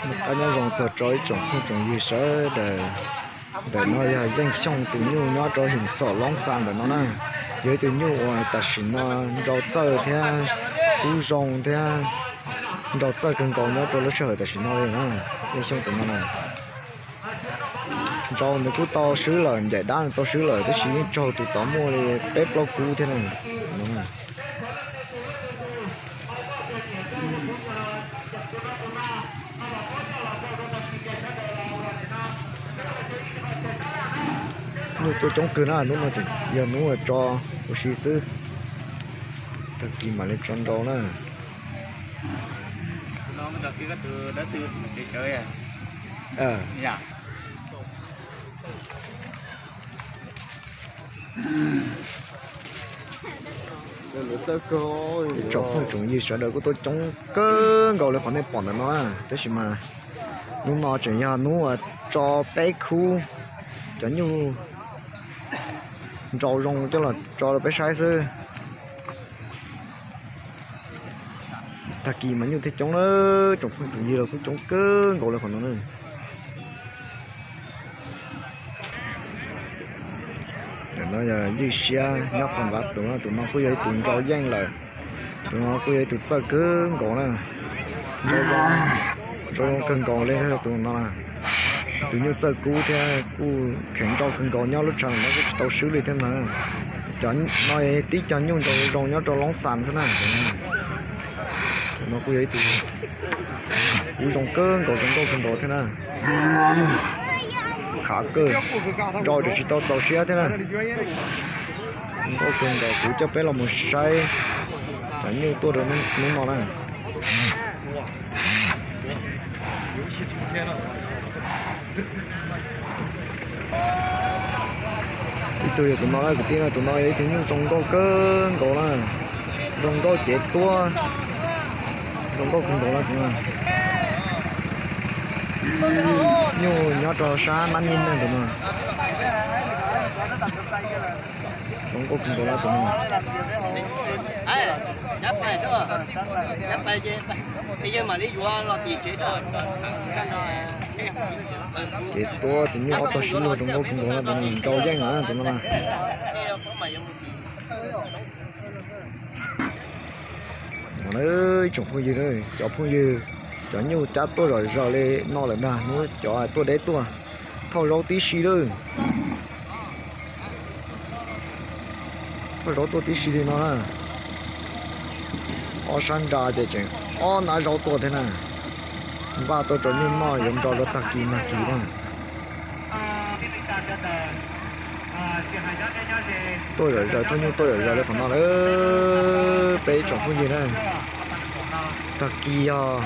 Noj qab nyob zoo txog rau ib tsoom phooj tsoom ywg sawv daws. Ntawm no yog Yeej Xyooj tus nyuj nyob rau Him Xom Loob Xa ntawm no na. Yog ib tug nyuj uas tam sim no nrau txawj thiab kub zoo thiab nrau txawj kawg nkaus nyob rau lub sij hawm tam sim no li na. Yeej Xyooj tus no na, nrau nws kuj tau swb lawm, ncaim dab nws tau swb lawm, tab sis yeej raug tus tod muaj li peb plaub kub thiab na. Nyuj tuaj coob kawg na, hnub no yog hnub uas tso ua si xwb, tag kis mam li tso nrau na. Tsoom phooj tsoom ywg sawv daws kuj tuaj coob kawg nkaus li qhov nej pom ntawm no na, tab sis mas hnub no tseem yog hnub uas tso peb khub cov nyuj nrau zoo coj los tso rau peb saib xwb. Tag kis mas nyuj thiaj coob na, tsoom phooj tsoom ywg los kuj coob kawg nkaus li qhov no na. Ntawm no yog ywj siab nyob qhov npav tus no, tus no kuj yog ib tus nrau yeej lawm. Tus no kuj yog ib tus txawj kawg nkaus na, nrau zoo, nrau zoo kawg nkaus li tus no. Tus nyuj txawj kub thiab kuj kheev nrau kawg nkaus, nyob lub tshav no kuj tsis tau swb li thiab na. Cov no tib cov nyuj nrau zoo nyob rau Loob Xas xwb na. Tus no kuj yog ib tus kub zoo kawg nkaus, zoo nkauj kawg nkaus thiab na. Khav kawg, nrau tseem tsis tau txaus siab thiab na. Zoo nkauj kawg nkaus, kuv coj peb los mus saib cov nyuj tuaj rau hnub no na. Ib tug yog tus no na kwv tij na, tus no yog ib tug nyuj zoo nkauj kawg nkaus na, zoo nkauj cev tuab, zoo nkauj kawg nkaus na tus no. Nyuj nyob rau sab Nab Nij na tus no. Zoo nkauj kawg nkaus na tus no. Cev tuab tus nyuj ob tog sib luag, zoo nkauj kawg nkaus na tus no, nrau yeej na tus no na. Ib tsoom phooj ywg, cov phooj ywg, cov nyuj cab tuaj zom zaws li no lawm ntag, hnub cov tuaj deb tuaj, thauj zaub tib si lawm. Thauj zaub tuaj tib si li no na. Ob sab nra ces tseem ob nab zaub tuaj thiab na. Npaj tuaj rau nyuj noj yuav nrau rau tag kis mag kis na. Tuaj zom zaws, thauj nyuj tuaj zom zaws li qhov no lawm peb tsoom phooj ywg na. Tag kis yog